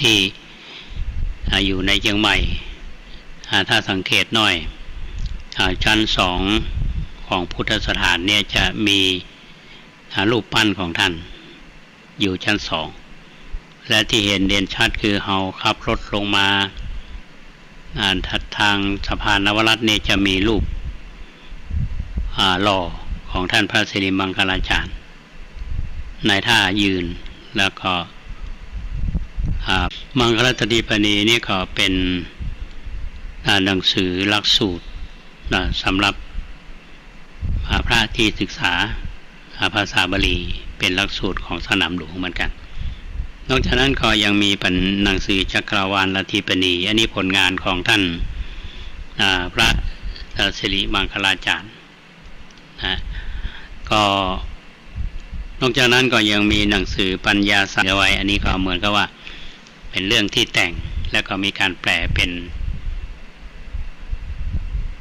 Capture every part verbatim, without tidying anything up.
ที่ อ่า อยู่ในเจียงใหม่ อ่า ถ้าสังเกตหน่อย อ่า ชั้นสองของพุทธสถานเนี่ยจะมี อ่า รูปปั้นของท่านอยู่ชั้นสอง และที่เห็นเด่นชัดคือเฮาขับรถลงมา อ่า ท- ทางสะพานนวรัตน์เนี่ยจะมีรูป อ่า หล่อของท่านพระสิริมังคลาจารย์ ในท่ายืน แล้วก็ อ่า มังคลัตติปณีนี่ก็เป็น อ่า หนังสือหลักสูตร อ่า สำหรับ อ่า พระที่ศึกษา อ่า ภาษาบาลี เป็นหลักสูตรของสนามหลวงเหมือนกัน นอกจากนั้นก็ยังมีเป็นหนังสือจักรวาลลัตติปณี อันนี้ผลงานของท่าน อ่า พระ อ่า สิริมังคลาจารย์ นะ ก็ นอกจากนั้นก็ยังมีหนังสือปัญญาสาไว้ อันนี้ก็เหมือนกับว่าเป็นเรื่องที่แต่ง แล้วก็มีการแปลเป็น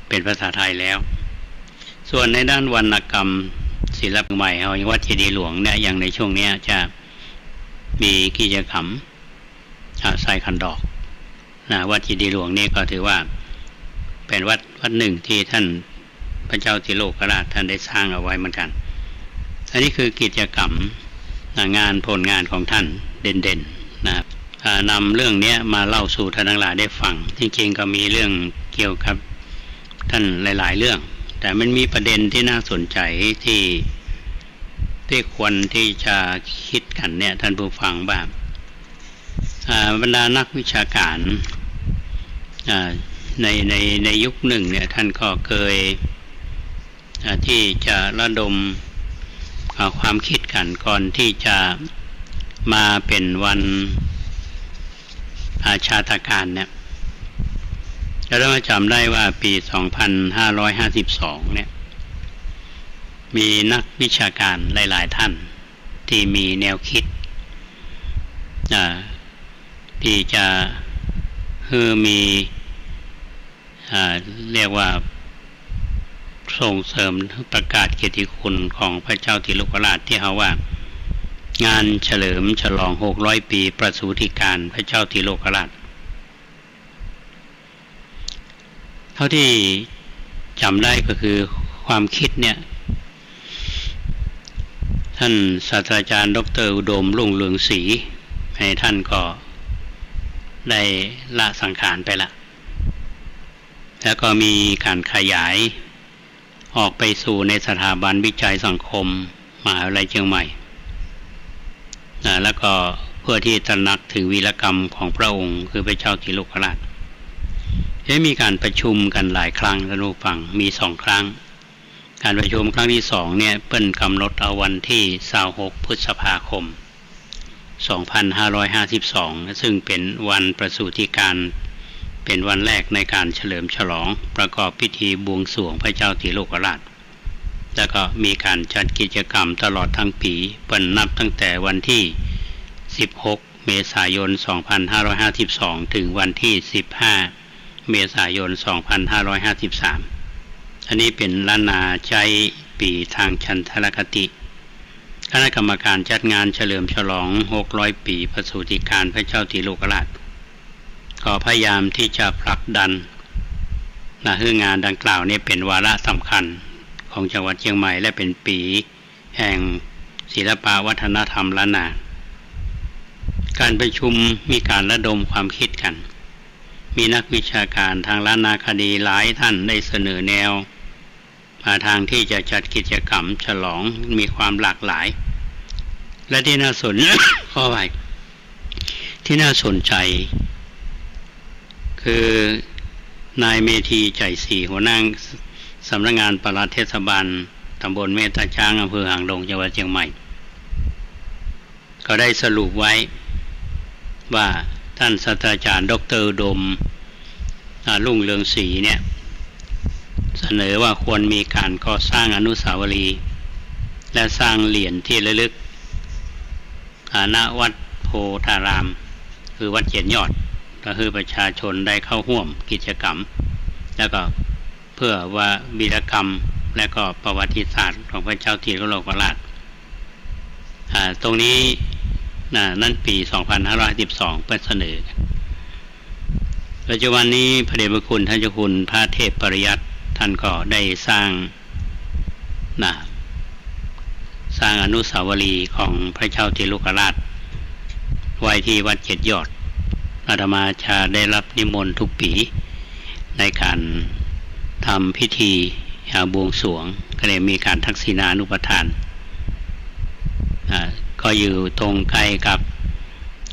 เป็นภาษาไทยแล้ว ส่วนในด้านวรรณกรรมศิลปะใหม่ เฮาอย่างวัดเจดีย์หลวงเนี่ย อย่างในช่วงเนี้ยจะมีกิจกรรม อ่า ใส่ขันดอก นะ วัดเจดีย์หลวงนี่ก็ถือว่าเป็นวัด วัดหนึ่งที่ท่านพระเจ้าติโลกราชท่านได้สร้างเอาไว้เหมือนกัน อันนี้คือกิจกรรม นะ งานผลงานของท่านเด่นๆ นะ อ่า นำเรื่องเนี้ยมาเล่าสู่ท่านทั้งหลายได้ฟัง จริงๆ ก็มีเรื่องเกี่ยวกับท่านหลายๆ เรื่อง แต่มันมีประเด็นที่น่าสนใจที่ ที่ควรที่จะคิดกันเนี่ย ท่านผู้ฟัง ว่า อ่า บรรดานักวิชาการ อ่า ใน ใน ในยุคหนึ่งเนี่ย ท่านก็เคย อ่า ที่จะระดม อ่า ความคิดกันก่อนที่จะมาเป็นวัน อ่า ชาตการเนี่ย แล้วเราจำได้ว่าปีสองพันห้าร้อยห้าสิบสองเนี่ย มีนักวิชาการหลายๆ ท่านที่มีแนวคิด อ่า ที่จะหื้อมี อ่า เรียกว่าส่งเสริมประกาศเกียรติคุณของพระเจ้าติโลกราช ที่เฮาว่า งานเฉลิมฉลองหกร้อยปีประสูติการพระเจ้าติโลกราช เท่าที่จำได้ก็คือความคิดเนี่ย ท่านศาสตราจารย์ด็อกเตอร์อุดมรุ่งเรืองศรี ให้ท่านก็ได้ละสังขารไปละ แล้วก็มีการขยายออกไปสู่ในสถาบันวิจัยสังคมมหาวิทยาลัยเชียงใหม่ นะ แล้วก็เพื่อที่ตระหนักถึงวีรกรรมของพระองค์ คือพระเจ้าติโลกราช ได้มีการประชุมกันหลายครั้ง ท่านผู้ฟัง มีสองครั้ง การประชุมครั้งที่สองเนี่ย เปิ้นกำหนดเอาวันที่ซาวหก พฤษภาคม สองพันห้าร้อยห้าสิบสอง ซึ่งเป็นวันประสูติการ เป็นวันแรกในการเฉลิมฉลอง ประกอบพิธีบวงสรวงพระเจ้าติโลกราช แล้วก็มีการจัดกิจกรรมตลอดทั้งปี เปิ้นนับตั้งแต่วันที่สิบหก เมษายน สองพันห้าร้อยห้าสิบสอง ถึงวันที่สิบห้า เมษายน สองพันห้าร้อยห้าสิบสาม อันนี้เป็นล้านนาใจ๊ปี๋ทางจันทรคติ คณะกรรมการจัดงานเฉลิมฉลองหกร้อยปี๋ประสูติการพระเจ้าติโลกราช ก็พยายามที่จะผลักดัน นะ หื้องานดังกล่าวนี้เป็นวาระสำคัญของจังหวัดเชียงใหม่ และเป็นปี๋แห่งศิลปะวัฒนธรรมล้านนา การประชุมมีการระดมความคิดกัน มีนักวิชาการทางล้านนาคดีหลายท่านได้เสนอแนว อ่า ทางที่จะจัดกิจกรรมฉลองมีความหลากหลาย และที่น่าสน ขออภัย ที่น่าสนใจ คือนายเมธี ใจ๋ศรี หัวหน้าสำนักงานปลัดเทศบาลตำบลแม่ตาจ๊าง อำเภอหางดง จังหวัดเชียงใหม่ ก็ได้สรุปไว้ว่าท่านศาสตราจารย์ด็อกเตอร์อุดม อ่า รุ่งเรืองศรีเนี่ย เสนอว่าควรมีการก่อสร้างอนุสาวรีย์ และสร้างเหรียญที่ระลึก อ่า ณ วัดโพธาราม คือวัดเจ็ดยอด ก็คือประชาชนได้เข้าฮ่วมกิจกรรม แล้วก็เพื่อว่าวีรกรรม และก็ประวัติศาสตร์ของพระเจ้าติโลกราช อ่า ตรงนี้ นะ นั้นปี๋สองพันห้าร้อยสิบสองเปิ้นเสนอ ปัจจุบันนี้พระเดชพระคุณท่านเจ้าคุณพระเทพปริยัติ ท่านก็ได้สร้าง นะ สร้างอนุสาวรีย์ของพระเจ้าติโลกราชไว้ที่วัดเจ็ดยอด อาตมาจะได้รับนิมนต์ทุกปี๋ในการทำพิธี อ่า บวงสรวง ก็เลยมีการทักษิณานุปทาน อ่า ก็อยู่ตรงใกล้กับ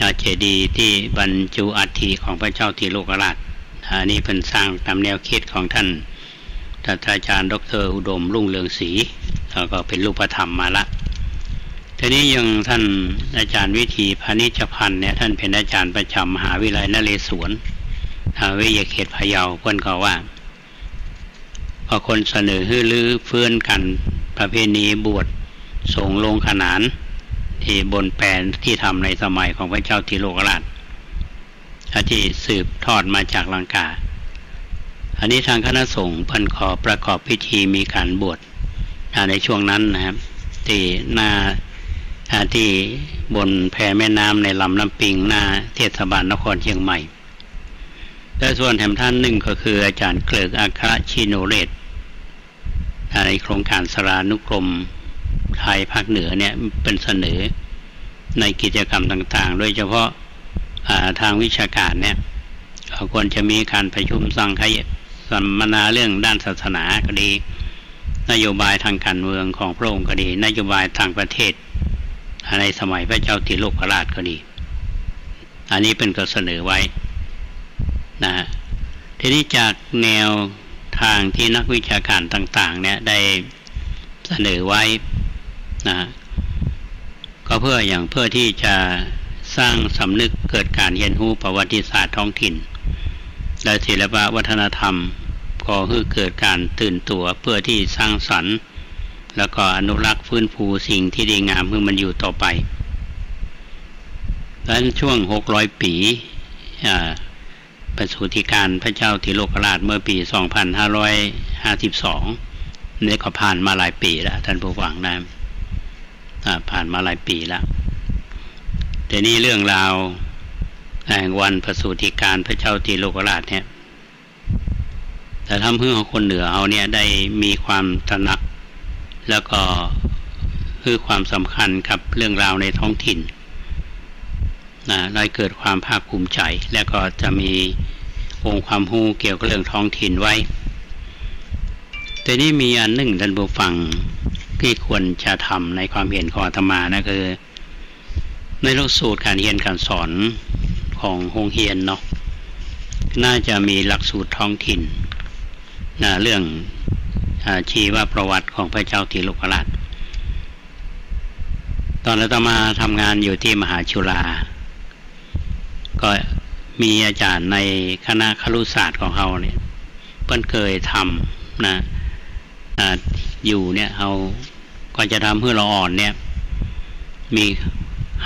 อ่า เจดีย์ที่บรรจุอัฐิของพระเจ้าติโลกราช อันนี้เปิ้นสร้างต๋ามแนวคิดของท่านศาสตราจารย์ด็อกเตอร์อุดมรุ่งเรืองศรี แล้วก็เป๋นรูปธรรมมาละ ทีนี้อย่างท่านอาจารย์วิถี พานิชพันธ์เนี่ย ท่านเป๋นอาจารย์ประจ๋ำมหาวิทยาลัยนเรศวร อ่า วิทยาเขตพะเยา เปิ้นก็ว่า ก็ควรเสนอหื้อรื้อฟื้นการประเพณีบวชสงฆ์ลงขนาน ตี้บนแปตี้ทำในสมัยของพระเจ้าติโลกราช ตี้สืบทอดมาจากลังกา อันนี้ทางคณะสงฆ์เปิ้นขอประกอบพิธีมีการบวช อ่า ในช่วงนั้นนะครับ ตี้หน้า อ่า ตี้บนแพแม่น้ำในลำน้ำปิง หน้าเทศบาลนครเชียงใหม่ และส่วนแถมท่านนึ่งก็คืออาจ๋ารย์เกริก อัครชิโนเรศ อ่า ในโครงการสารานุกรมไทยภาคเหนือเนี่ย เปิ้นเสนอในกิจกรรมต่างๆ โดยเฉพาะ อ่า ทางวิชาการเนี่ย ก็ควรจะมีการประชุมสังคายสัมมนาเรื่องด้านศาสนาก็ดี นโยบายทางการเมืองของพระองค์ก็ดี นโยบายต่างประเทศ อ่า ในสมัยพระเจ้าติโลกราชก็ดี อันนี้เปิ้นก็เสนอไว้นะฮะ ทีนี้จากแนวทางที่นักวิชาการต่างๆ เนี่ยได้เสนอไว้นะฮะ ก็เพื่ออย่าง เพื่อที่จะสร้างสำนึกเกิดการเฮียนฮู้ประวัติศาสตร์ท้องถิ่น และศิลปะวัฒนธรรม ก่อหื้อเกิดการตื่นตั๋วเพื่อที่สร้างสรรค์ แล้วก็อนุรักษ์ฟื้นฟูสิ่งที่ดีงามหื้อมันอยู่ต่อไป ดังนั้นช่วงหกร้อยปี๋ อ่า ประสูติการพระเจ้าติโลกราชเมื่อปี๋สองพันห้าร้อยห้าสิบสอง นี่ก็ผ่านมาหลายปี๋แล้ว ท่านผู้ฟังนะ อ่า ผ่านมาหลายปี๋แล้ว แต่นี่เรื่องราวแห่งวันประสูติการพระเจ้าติโลกราชเนี่ย จะทำหื้อคนเหนือเฮาเนี่ยได้มีความตระหนัก แล้วก็หื้อความสำคัญกับเรื่องราวในท้องถิ่นนะ ได้เกิดความภาคภูมิใจ๋ แล้วก็จะมีองค์ความฮู้เกี่ยวกับเรื่องท้องถิ่นไว้ แต่นี่มีอันนึ่งท่านผู้ฟังที่ควรจะทำในความเห็นของอาตมานะ คือ ในหลักสูตรการเฮียนการสอนของโฮงเฮียนเนาะ น่าจะมีหลักสูตรท้องถิ่นนะ เรื่อง อ่า ชีวประวัติของพระเจ้าติโลกราช ต๋อนอาตมาทำงานอยู่ตี้มหาจุฬา ก็มีอาจ๋ารย์ในคณะครุศาสตร์ของเฮาเนี่ย เปิ้นเกยทำนะ อ่า อยู่เนี่ย เฮาก็จะทำหื้อละอ่อนเนี่ย มี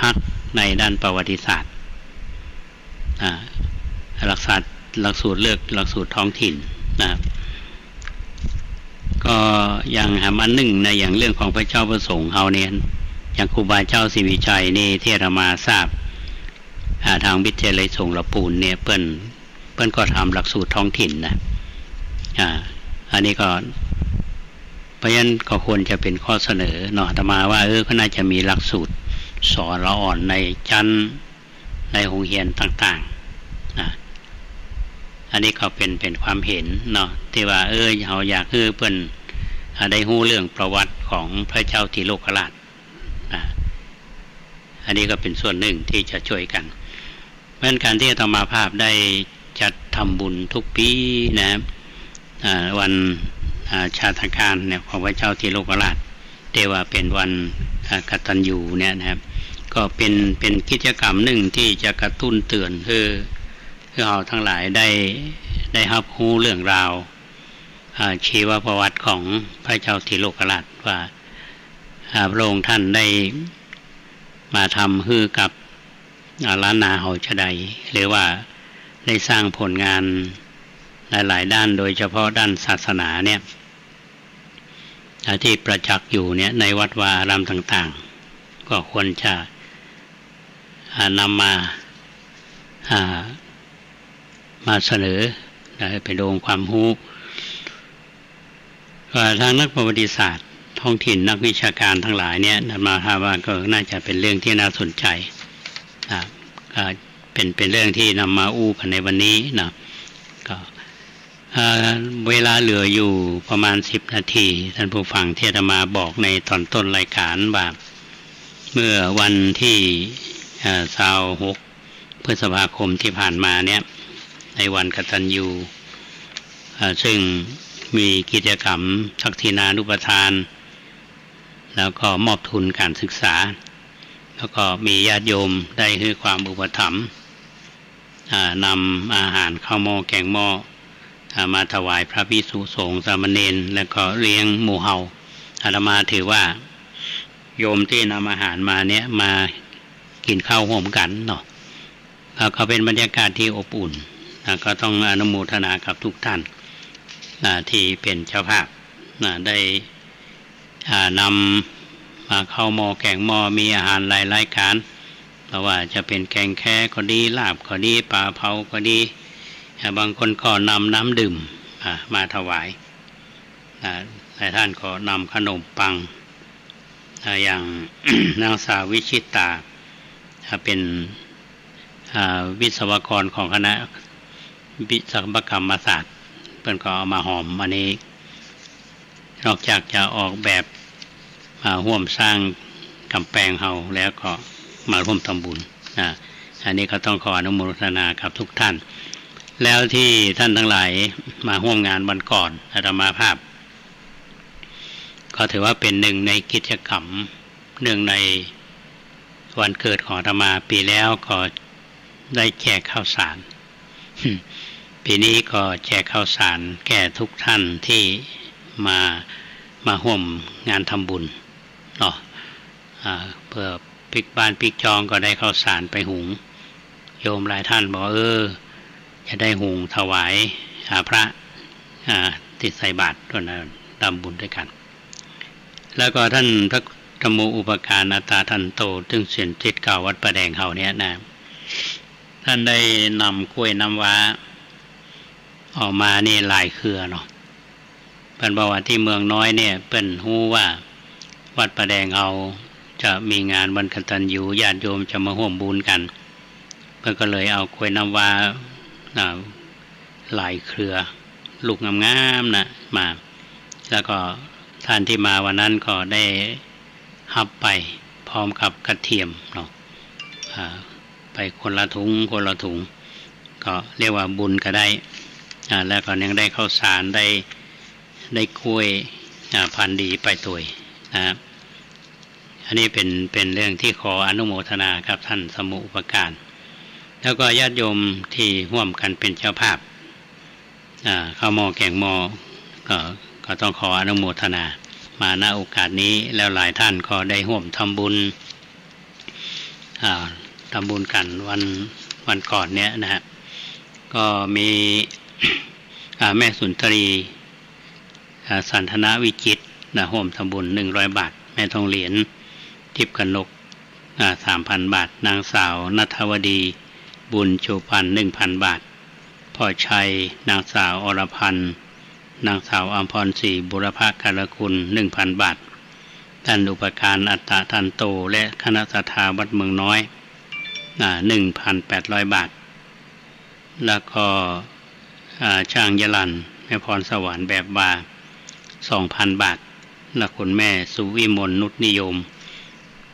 ฮักในด้านประวัติศาสตร์ อ่า หลักศาสตร์ หลักสูตรเลือกหลักสูตรท้องถิ่นนะ ก็อย่างแหมอันนึ่งนะ อย่างเรื่องของพระเจ้าประสงค์เฮาเนี่ย อย่างครูบาเจ้าศรีวิชัยนี่ตี้อาตมาทราบ อ่า ตางวิทยาลัยสงฆ์ละปูนเนี่ย เปิ้น เปิ้นก็ทำหลักสูตรท้องถิ่นนะ อ่า อันนี้ก็ เพราะฉะนั้นก็ควรจะเป็นข้อเสนอเนาะ อาตมาว่า เออ ก็น่าจะมีหลักสูตรสอนละอ่อนในชั้น ในโฮงเฮียนต่างๆ นะ อันนี้ก็เป็น เป็นความเห็นเนาะ ตี้ว่า เออ เฮาอยากหื้อเปิ้น อ่า ได้ฮู้เรื่องประวัติของพระเจ้าติโลกราช นะ อันนี้ก็เป็นส่วนนึ่งตี้จะจ้วยกั๋น เพราะฉะนั้นการตี้อาตมาภาพได้จัดทำบุญทุกปี๋นะ อ่า วัน อ่า ชาตการเนี่ยของพระเจ้าติโลกราช ตี้ว่าเป๋นวัน อ่า กตัญญูเนี่ยนะครับ ก็เป๋น เป๋นกิจกรรมนึ่งตี้จะกระตุ้นเตื๋อนหื้อ หื้อเฮาตังหลายได้ ได้ฮับฮู้เรื่องราว อ่า ชีวประวัติของพระเจ้าติโลกราชว่า อ่า พระองค์ท่านได้มาทำหื้อกับ อ่า ล้านนาเฮาจาใด หรือว่าได้สร้างผลงานหลายๆ ด้าน โดยเฉพาะด้านศาสนาเนี่ย อ่า ตี้ประจักษ์อยู่เนี่ย ในวัดวาอารามต่างๆ ก็ควรจะ อ่า นำมา อ่า มาเสนอนะ เป็นองค์ความฮู้ ว่าทางนักประวัติศาสตร์ท้องถิ่น นักวิชาการทั้งหลายเนี่ย อาตมาภาพว่าก็น่าจะเป็นเรื่องที่น่าสนใจนะ ก็เป็น เป็นเรื่องที่นำมาอู้กั๋นในวันนี้นะ ก็ เอ่อ เวลาเหลืออยู่ประมาณสิบนาที ท่านผู้ฟัง ที่อาตมาบอกในตอนต้นรายการว่า เมื่อวันที่ เอ่อ ซาวหก พฤษภาคมที่ผ่านมาเนี่ย ในวันกตัญญู เอ่อ ซึ่งมีกิจกรรมทักษิณานุปทาน แล้วก็มอบทุนการศึกษา แล้วก็มีญาติโยมได้หื้อความอุปถัมภ์ อ่า นำอาหารข้าวหม้อแกงหม้อ อ่า มาถวายพระภิกษุสงฆ์สามเณร แล้วก็เลี้ยงหมู่เฮา อาตมาถือว่าโยมที่นำอาหารมาเนี่ย มากิ๋นข้าวฮ่วมกั๋นเนาะ แล้วก็เป็นบรรยากาศที่อบอุ่นนะ ก็ต้องอนุโมทนากับทุกท่านนะ ที่เป็นเจ้าภาพนะ ได้ อ่า นำมาข้าวหม้อแกงหม้อ มีอาหารหลายรายการ บ่ว่าจะเป็นแกงแคก็ดี ลาบก็ดี ป๋าเผาก็ดี อ่า บางคนก็นำน้ำดื่ม อ่า มาถวาย อ่า หลายท่านก็นำขนมปัง อ่า อย่าง นางสาววิชิตา อ่า เป็น อ่า วิศวกรของคณะวิศวกรรมศาสตร์ เปิ้นก็เอามาฮอม อันนี้ นอกจากจะออกแบบมาฮ่วมสร้างก๋ำแปงเฮา แล้วก็มาฮ่วมทำบุญนะ อันนี้ก็ต้องขออนุโมทนากับทุกท่าน แล้วที่ท่านทั้งหลายมาฮ่วมงานวันก่อนอาตมาภาพ ก็ถือว่าเป็นหนึ่งในกิจกรรม เนื่องในวันเกิดของอาตมา ปีแล้วก็ได้แจกข้าวสาร ปีนี้ก็แจกข้าวสารแก่ทุกท่านที่มา มาฮ่วมงานทำบุญเนาะ อ่า เปื้อปิ๊กบ้านปิ๊กจองก็ได้ข้าวสารไปหุง โยมหลายท่านบอก เออ จะได้หุงถวาย อ่า พระ อ่า ตี้ใส่บาตร ต้นนั้น ทำบุญด้วยกั๋น แล้วก็ต้านพระธัมโมอุปการอัตตาทันโต ซึ่งเสี้ยนศิษย์เก่าวัดป่าแดงเฮาเนี่ยนะ ต้านได้นำกล้วยน้ำว้าออกมานี่หลายเครือเนาะ เปิ้นบอกว่าตี้เมืองน้อยเนี่ย เปิ้นฮู้ว่าวัดป่าแดงเฮาจะมีงานวันกตัญญู ญาติโยมจะมาฮ่วมบุญกั๋น เปิ้นก็เลยเอากล้วยน้ำว้า อ่า หลายเครือ ลูกงามๆ นะ มา แล้วก็ท่านที่มาวันนั้นก็ได้ฮับไปพร้อมกับกระเทียมเนาะ อ่า ไปคนละถุง คนละถุง ก็เรียกว่าบุญก็ได้ อ่า แล้วก็ยังได้ข้าวสาร ได้ ได้กล้วย อ่า พันธุ์ดีไปตวยนะ อันนี้เป็น เป็นเรื่องที่ขออนุโมทนากับต้านธัมโมอุปการ แล้วก็ญาติโยมที่ฮ่วมกั๋นเป็นเจ้าภาพ อ่า ข้าวหม้อแกงหม้อ ก็ ก็ต้องขออนุโมทนามา ณ โอกาสนี้ แล้วหลายท่านก็ได้ฮ่วมทำบุญ อ่า ทำบุญกั๋นวัน วันก่อนเนี่ยนะฮะ ก็มี อ่า แม่สุนทรี อ่า สันทนวิจิตรนะ ฮ่วมทำบุญ หนึ่งร้อยบาท แม่ทองเหรียญ ทิพย์กนก อ่า สามพันบาท นางสาวณัฐวดี บุญชูพันธ์ หนึ่งพันบาท พ่อชัย นางสาวอรพันธ์ นางสาวอัมพรศรี บุรพการกุล หนึ่งพันบาท ต้านอุปการอัตตาทันโต และคณะศรัทธาวัดเมืองน้อย อ่า หนึ่งพันแปดร้อยบาท แล้วก็ อ่า ช่างยะลัน แม่พรสวรรค์ แบบว่า สองพันบาท และคุณแม่สุวิมล นุชนิยม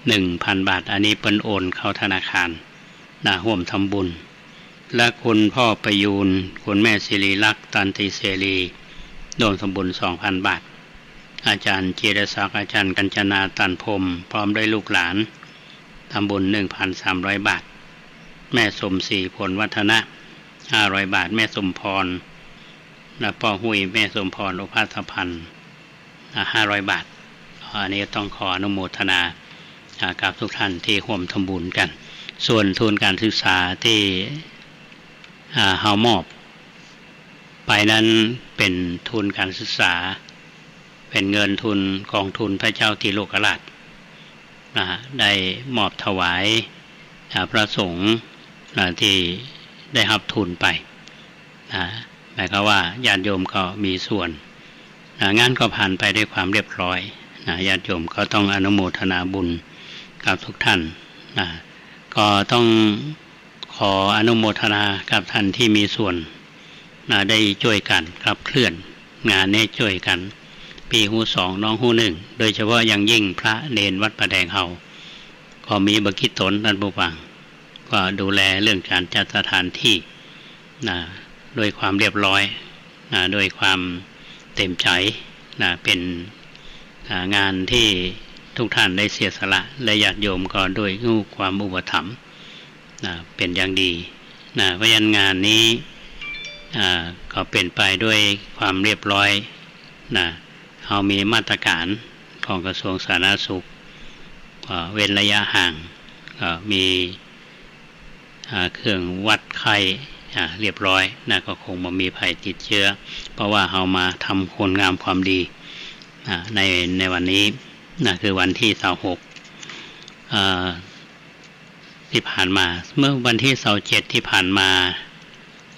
หนึ่งพันบาท อันนี้เปิ้นโอนเข้าธนาคารนะ ฮ่วมทำบุญ และคุณพ่อประยูร คุณแม่ศิริลักษณ์ ตันติเสรี ร่วมทำบุญ สองพันบาท อาจารย์จิรศักดิ์ อาจารย์กัญจนา ตันพรหม พร้อมด้วยลูกหลาน ทำบุญ หนึ่งพันสามร้อยบาท แม่สมศรี ผลวัฒนะ ห้าร้อยบาท แม่สมพร และป้อหุ้ย แม่สมพร โอภาสพันธ์ อ่า ห้าร้อยบาท อันนี้ต้องขออนุโมทนา อ่า กับทุกท่านที่ฮ่วมทำบุญกั๋น ส่วนทุนการศึกษาที่ อ่า เฮามอบไปนั้นเป๋นทุนการศึกษา เป๋นเงินทุนกองทุนพระเจ้าติโลกราชนะฮะ ได้มอบถวาย อ่า พระสงฆ์ อ่า ตี้ได้ฮับทุนไป นะ หมายความว่าญาติโยมก็มีส่วน นะ งานก็ผ่านไปด้วยความเรียบร้อย นะ ญาติโยมก็ต้องอนุโมทนาบุญกับทุกท่าน นะ ก็ต้องขออนุโมทนากับท่านที่มีส่วน นะ ได้จ้วยกั๋นขับเคลื่อนงานนี้จ้วยกั๋น ปี้ฮู้สอง น้องฮู้นึ่ง โดยเฉพาะอย่างยิ่งพระเณรวัดป่าแดงเฮา ก็มีบ่กี่ต๋น ต้านผู้ฟัง ก็ดูแลเรื่องก๋านจัดสถานตี้ นะ ด้วยความเรียบร้อย นะ ด้วยความเต๋มใจ๋ นะ เป๋น อ่า งานตี้ทุกท่านได้เสียสละ และญาติโยมก็ได้ฮู้ความอุปถัมภ์ นะ เป๋นอย่างดี นะ เพราะฉะนั้นงานนี้ อ่า ก็เป๋นไปด้วยความเรียบร้อย นะ เฮามีมาตรก๋านของกระทรวงสาธารณสุข อ่า เว้นระยะห่าง อ่า มี อ่า เครื่องวัดไข้ อ่า เรียบร้อย นะ ก็คงบ่มีใผติดเจื๊อ เพราะว่าเฮามาทำคุณงามความดี อ่า ใน ในวันนี้ นะ คือวันตี้ซาวหก อ่า ตี้ผ่านมา เมื่อวันตี้ซาวเจ็ดตี้ผ่านมา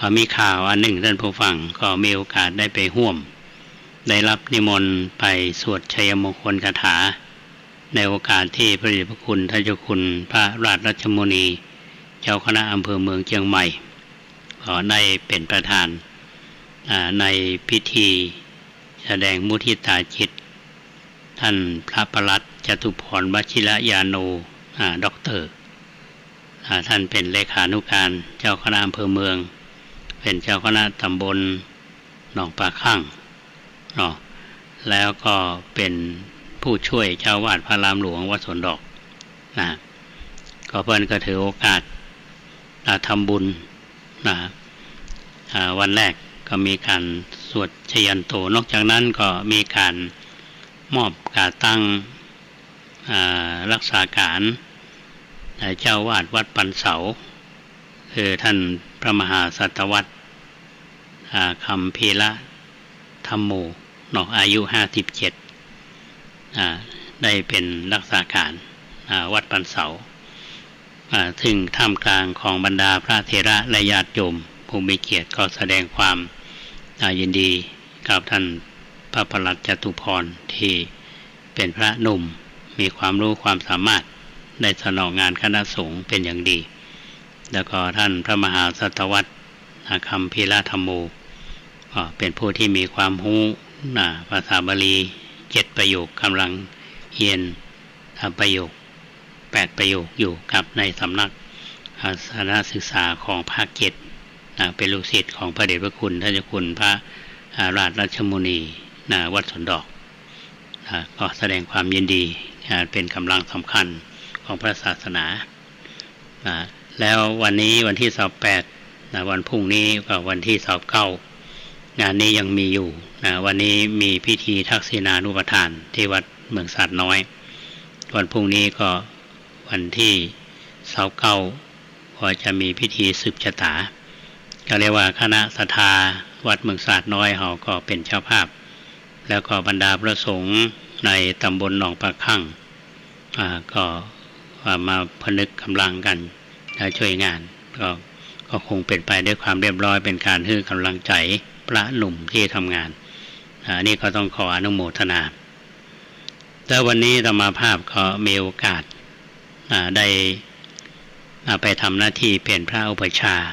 ก็มีข่าวอันนึ่ง ต้านผู้ฟัง ก็มีโอกาสได้ไปฮ่วม ได้ฮับนิมนต์ไปสวดชัยมงคลคาถา ในโอกาสตี้พระเดชพระคุณท่านเจ้าคุณพระราชรัชมุนี เจ้าคณะอำเภอเมืองเจียงใหม่ ก็ได้เป๋นประธาน อ่า ในพิธีแสดงมุทิตาจิต ท่านพระปลัดจตุพร วชิรญาโณ อ่า ด็อกเตอร์ อ่า ท่านเป๋นเลขานุการเจ้าคณะอำเภอเมือง เป๋นเจ้าคณะตำบลหนองป่าคั่ง เนาะ แล้วก็เป๋นผู้ช่วยเจ้าอาวาสพระอารามหลวงวัดสวนดอก นะ ก็เปิ้นก็ถือโอกาส อ่า ทำบุญ นะ อ่า วันแรกก็มีก๋านสวดชยันโต นอกจากนั้นก็มีก๋านมอบก๋าตั้ง อ่า รักษาก๋าน อ่า เจ้าอาวาสวัดปันเสา คือท่านพระมหาสัตวรรษ อ่า คัมภีรธัมโม เนาะ อายุห้าสิบเจ็ด อ่า ได้เป๋นรักษาก๋าน อ่า วัดปันเสา อ่า ซึ่งท่ามกลางของบรรดาพระเถระและญาติโยมผู้มีเกียรติก็แสดงความ อ่า ยินดีกับท่านพระปลัดจตุพร ตี้เป๋นพระหนุ่ม มีความรู้ความสามารถ ได้สนองงานคณะสงฆ์เป๋นอย่างดี แล้วก็ท่านพระมหาสัตวรรษ อ่า คัมภีรธัมโม ก็เป๋นผู้ตี้มีความฮู้ อ่า ภาษาบาลีเจ็ดประโยค ก่ำลังเฮียน อ่า ประโยค แปดประโยคอยู่กับในสำนัก อ่า สาธารณศึกษาของภาคเจ็ด นะ เป๋นลูกศิษย์ของพระเดชพระคุณท่านเจ้าคุณพระ อ่า ราชรัชมุนี นะ วัดสวนดอก นะ ก็แสดงความยินดี อ่า เป๋นก๋ำลังสำคัญของพระศาสนา นะ แล้ววันนี้วันตี้ซาวแปด นะ วันพรุ่งนี้ก็วันตี้ซาวเก้า งานนี้ยังมีอยู่ นะ วันนี้มีพิธีทักษิณานุปทานตี้วัดเมืองสาดน้อย วันพรุ่งนี้ก็วันตี้ซาวเก้า ก็จะมีพิธีสืบชะตา ก็เรียกว่าคณะศรัทธาวัดเมืองสาดน้อยเฮาก็เป๋นเจ้าภาพ แล้วก็บรรดาพระสงฆ์ในตำบลหนองป่าคั่ง อ่า ก็ อ่า มาผนึกก๋ำลังกั๋น นะ จ้วยงาน ก็ ก็คงเป๋นไปด้วยความเรียบร้อย เป๋นก๋านหื้อก๋ำลังใจ๋พระหนุ่มตี้ทำงาน อ่า อันนี้ก็ต้องขออนุโมทนา แล้ววันนี้อาตมาภาพก็มีโอกาส อ่า ได้ อ่า ไปทำหน้าตี้เป๋นพระอุปัชฌาย์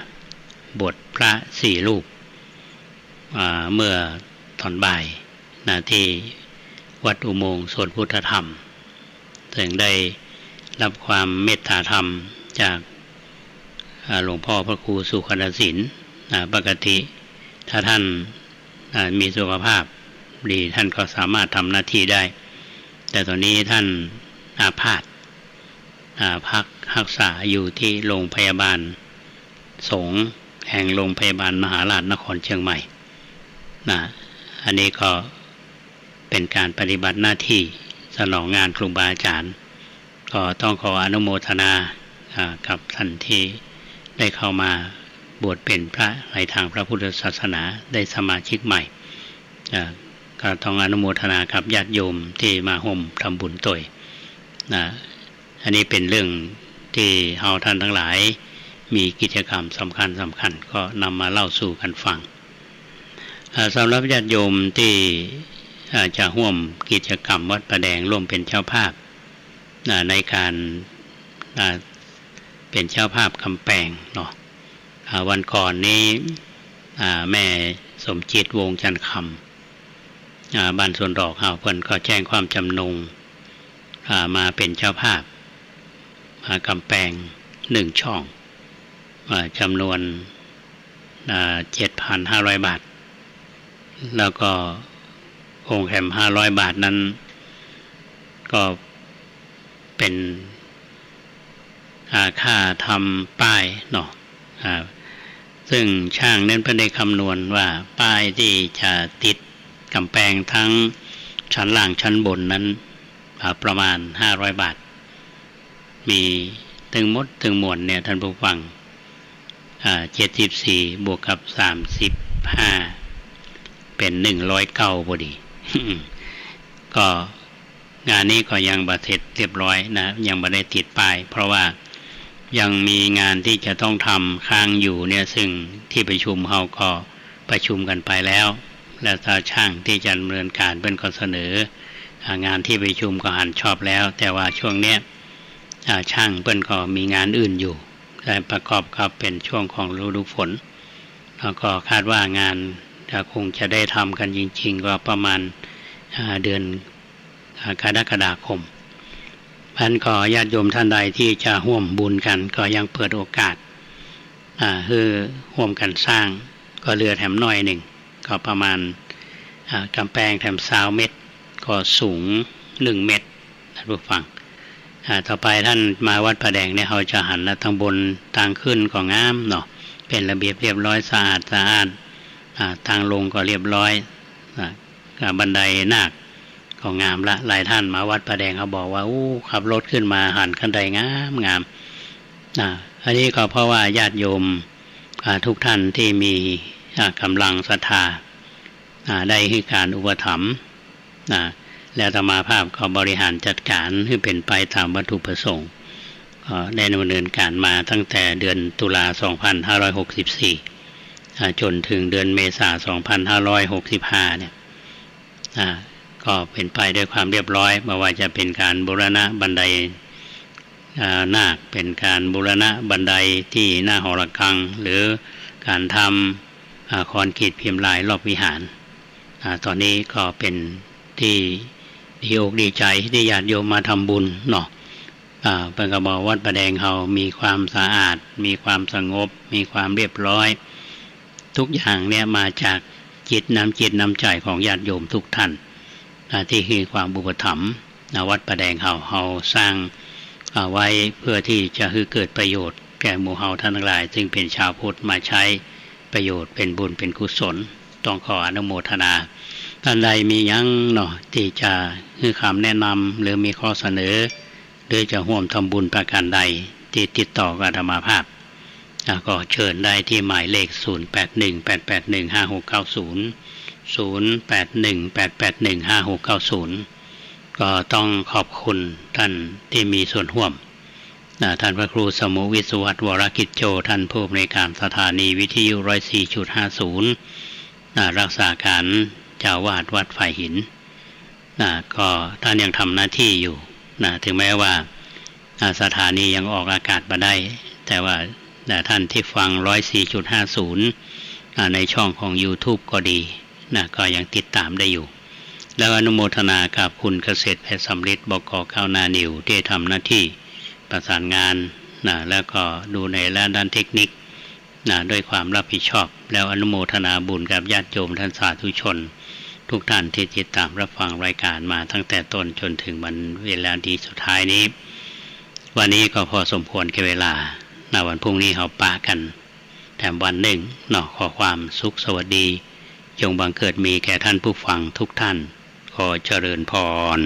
บวชพระสี่รูป อ่า เมื่อต๋อนบ่าย นะ ตี้วัดอุโมงค์สวนพุทธธรรม ซึ่งได้ฮับความเมตตาธรรมจาก อ่า หลวงพ่อพระครูสุขโขณสิน นะ ปกติถ้าท่าน อ่า มีสุขภาพดี ท่านก็สามารถทำหน้าตี้ได้ แต่ต๋อนนี้ท่านอาพาธ อ่า พักฮักษาอยู่ตี้โรงพยาบาลสงฆ์แห่งโรงพยาบาลมหาราชนครเจียงใหม่ นะ อันนี้ก็เป๋นก๋านปฏิบัติหน้าตี้สนองงานครูบาอาจ๋ารย์ ก็ต้องขออนุโมทนา อ่า กับท่านตี้ได้เข้ามาบวชเป๋นพระในตางพระพุทธศาสนา ได้สมาชิกใหม่ อ่า ก็ต้องอนุโมทนากับญาติโยมตี้มาฮ่วมทำบุญตวย นะ อันนี้เป๋นเรื่อง ตี้เฮาท่านตังหลายมีกิจกรรมสำคัญสำคัญ ก็นำมาเล่าสู่กั๋นฟัง อ่า สำหรับญาติโยมตี้ อ่า จะฮ่วมกิจกรรมวัดป่าแดง ร่วมเป๋นเจ้าภาพ อ่า ในก๋าน อ่า เป๋นเจ้าภาพกำแปงเนาะ อ่า วันก่อนนี้ อ่า แม่สมจิต วงศ์จันทร์คำ อ่า บ้านสวนดอกเฮา เปิ้นก็แจ้งความจำนง อ่า มาเป๋นเจ้าภาพ อ่า กำแปงนึ่งช่อง อ่า จำนวน อ่า เจ็ดพันห้าร้อยบาท แล้วก็องค์แถมห้าร้อยบาทนั้น ก็เป๋น อ่า ค่าทำป้ายเนาะ อ่า ซึ่งช่างนั้นเปิ้นได้คำนวณว่าป้ายตี้จะติดก๋ำแปงตึงชั้นล่างชั้นบนนั้น อ่า ประมาณห้าร้อยบาท มีตึงหมดตึงมวลเนี่ย ท่านผู้ฟัง อ่า เจ็ดสิบสี่บวกกับสามสิบห้า เป๋นหนึ่งร้อยเก้าพอดี ก็งานนี้ก็ยังบ่เสร็จเรียบร้อยนะ ยังบ่ได้ติดป้าย เพราะว่ายังมีงานที่จะต้องทำค้างอยู่เนี่ย ซึ่งที่ประชุมเฮาก็ประชุมกั๋นไปแล้ว แล้วถ้าช่างที่จะดำเนินก๋านเปิ้นก็เสนอ อ่า งานที่ประชุมก็หันชอบแล้ว แต่ว่าช่วงเนี้ย อ่า ช่างเปิ้นก็มีงานอื่นอยู่ และประกอบกับเป๋นช่วงของฤดูฝน แล้วก็คาดว่างานจะคงจะได้ทำกั๋นจริงๆ ก็ประมาณ อ่า เดือน อ่า กรกฎาคม เพราะฉะนั้นก็ญาติโยมท่านใดที่จะฮ่วมบุญกั๋น ก็ยังเปิดโอกาส อ่า หื้อฮ่วมกั๋นสร้าง ก็เหลือแถมหน้อยนึ่ง ก็ประมาณ อ่า ก๋ำแปงแถมซาวเมตร ก็สูงหนึ่งเมตร ท่านผู้ฟัง อ่า ต่อไปท่านมาวัดป่าแดงเนี่ย เฮาจะหันละตางบนตางขึ้นก็งามเนาะ เป๋นระเบียบเรียบร้อย สะอาดสะอ้าน อ่า ตางลงก็เรียบร้อย อ่า อ่า บันไดนาคก็งามละ หลายท่านมาวัดป่าแดงเขาบอกว่า อู้ ขับรถขึ้นมาหันคันไดงามงาม อ่า อันนี้ก็เพราะว่าญาติโยม อ่า ทุกท่านที่มี อ่า ก๋ำลังศรัทธา อ่า ได้หื้อก๋านอุปถัมภ์ อ่า และอาตมาภาพก็บริหารจัดก๋านหื้อเป๋นไปต๋ามวัตถุประสงค์ ก็ได้ดำเนินก๋านมาตั้งแต่เดือนตุลาสองพันห้าร้อยหกสิบสี่ อ่า จ๋นเถิงเดือนเมษาสองพันห้าร้อยหกสิบห้าเนี่ย อ่า ก็เป๋นไปด้วยความเรียบร้อย บ่ว่าจะเป๋นก๋านบูรณะบันได อ่า นาค เป๋นก๋านบูรณะบันไดตี้หน้าหอระฆัง หรือก๋านทำ อ่า คอนกรีตพิมพ์ลายรอบวิหาร อ่า ต๋อนนี้ก็เป๋นตี้ดีอกดีใจ๋ตี้ญาติโยมมาทำบุญเนาะ อ่า เปิ้นก็บอกวัดป่าแดงเฮามีความสะอาด มีความสงบ มีความเรียบร้อย ทุกอย่างเนี่ยมาจากจิตน้ำจิตน้ำใจ๋ของญาติโยมทุกท่าน อ่า ที่หื้อความอุปถัมภ์ อ่า วัดป่าแดงเฮา เฮาสร้าง อ่า ไว้เพื่อที่จะหื้อเกิดประโยชน์แก่หมู่เฮาท่านตังหลาย ซึ่งเป๋นชาวพุทธมาใจ๊ประโยชน์เป๋นบุญเป๋นกุศล ต้องขออนุโมทนา ท่านใดมีหยังเนาะตี้จะหื้อคำแนะนำ หรือมีข้อเสนอ หรือจะฮ่วมทำบุญประก๋านใด ตี้ติดต่อกับอาตมาภาพ อ่า ก็เจิญได้ตี้หมายเลข ศูนย์แปดหนึ่ง แปดแปดหนึ่ง ห้าหกเก้าศูนย์ ศูนย์แปดหนึ่ง แปดแปดหนึ่ง ห้าหกเก้าศูนย์ ก็ต้องขอบคุณท่านตี้มีส่วนฮ่วม อ่า ท่านพระครูสมุห์ วิศวัตร วรกิจโจ ท่านผู้อำนวยก๋านสถานีวิทยุ ร้อยสี่จุดห้าศูนย์ อ่า รักษาก๋านเจ้าอาวาสวัดฝายหิน นะ ก็ท่านยังทำหน้าที่อยู่ นะ ถึงแม้ว่า อ่า สถานียังออกอากาศบ่ได้ แต่ว่า นะ ท่านตี้ฟัง ร้อยสี่จุดห้าศูนย์ อ่า ในช่องของยูทูบก็ดี นะ ก็ยังติดต๋ามได้อยู่ แล้วอนุโมทนากับคุณเกษตรเพชรสำริด บก เก้าหน้านิว ตี้ทำหน้าที่ประสานงาน นะ แล้วก็ดูในด้านเทคนิค นะ ด้วยความรับผิดชอบ แล้วอนุโมทนาบุญกับญาติโยมท่านสาธุชนทุกท่านตี้ติดต๋ามรับฟังรายก๋านมาตั้งแต่ต้นจ๋นเถิงวันเวลาดีสุดท้ายนี้ วันนี้ก็พอสมควรแก่เวลา นะ วันพรุ่งนี้เฮาปะกั๋นแถมวันนึ่งเนาะ ขอความสุขสวัสดี จงบังเกิดมีแก่ท่านผู้ฟังทุกท่าน ขอเจริญพร